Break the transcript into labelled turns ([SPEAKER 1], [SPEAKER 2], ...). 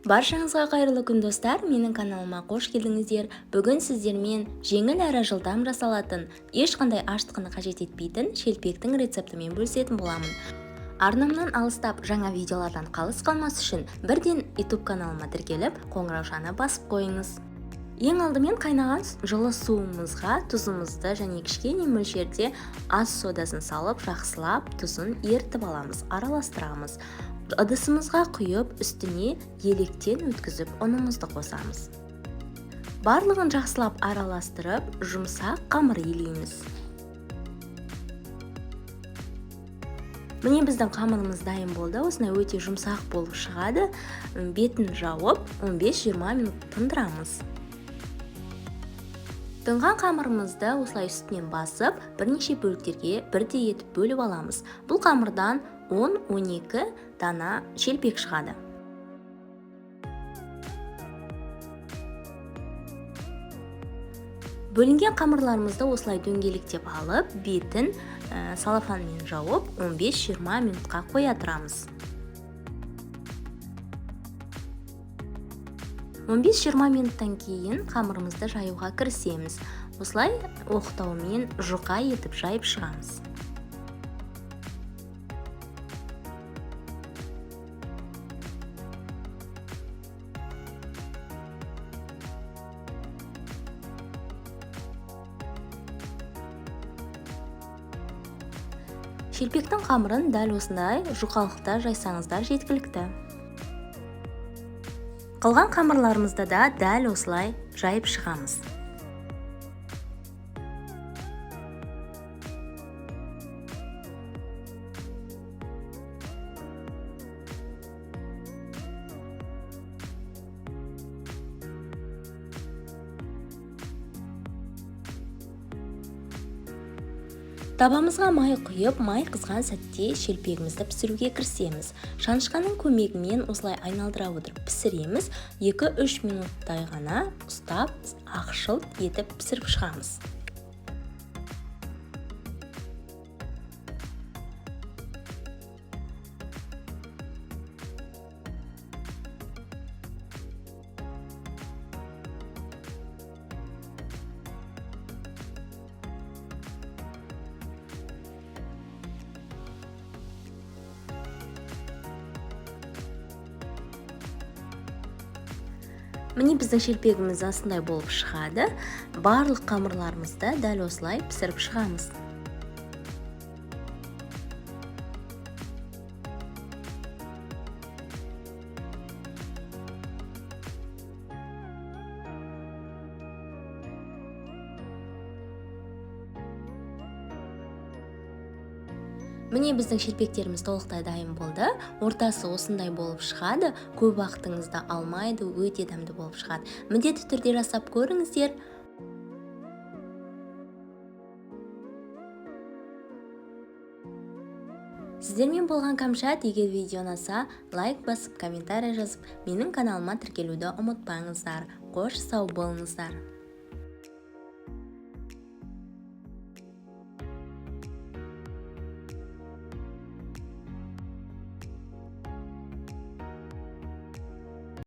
[SPEAKER 1] Баршаңызға қайырлы күн, достар! Менің каналыма қош келдіңіздер. Бүгін сіздермен жеңіл әрі жылдам жасалатын, ешқандай ашытқыны қажет етпейтін шелпектің рецептімен бөлісетін боламын. Арнамнан алыстап, жаңа видеолардан қалыс қалмас үшін бірден YouTube каналыма тіркеліп, қоңыраушаны басып қойыңыз. Ең алдымен қайнаған жылы суымызға тұзымызды және кішкене мөлшерде ас содасын салып, жақсылап тұзын ерітіп аламыз, араластырамыз. Ыдысымызға құйып, үстіне електен өткізіп ұнымызды қосамыз. Барлығын жақсылап араластырып, жұмсақ қамыр илейміз. Міне, біздің қамырымыз дайын болды. Осындай өте жұмсақ болып шығады. Бетін жауып, 15-20 минут тындырамыз. Тынған қамырымызды осылай үстінен басып, бірнеше бөліктерге бірдей етіп бөліп аламыз. Бұл қамырдан 10-12 дана шелпек шығады. Бөлінген қамырларымызды осылай дөңгелектеп алып, бетін салафанмен жауып, 15-20 минутқа қоя тұрамыз. 15-20 минуттан кейін қамырымызды жаюға кірісеміз. Осылай оқтаумен жұқа етіп жайып шығамыз. Шелпектің қамырын дәл осындай жұқалықта жайсаңыздар жеткілікті. Қалған қамырларымызды да дәл осылай жайып шығамыз. Табамызға май құйып, май қызған сәтте шелпегімізді пісіруге кірісеміз. Шанышқаның көмегімен осылай айналдыра отырып пісіреміз. 2-3 минуттай ғана ұстап, ақшыл етіп пісіріп шығамыз. Міне, біздің шелпегіміз осындай болып шығады. Барлық қамырларымызды дәл осылай пісіріп шығамыз. Міне, біздің шелпектеріміз толықтай дайын болды. Ортасы осындай болып шығады. Көп уақытыңызды алмайды, өте дәмді болып шығады. Міндетті түрде жасап көріңіздер. Сіздермен болған Камшат. Егер видео ұнаса, лайк басып, комментарий жазып, менің каналыма тіркелуді ұмытпаңыздар. Қош, сау болыңыздар.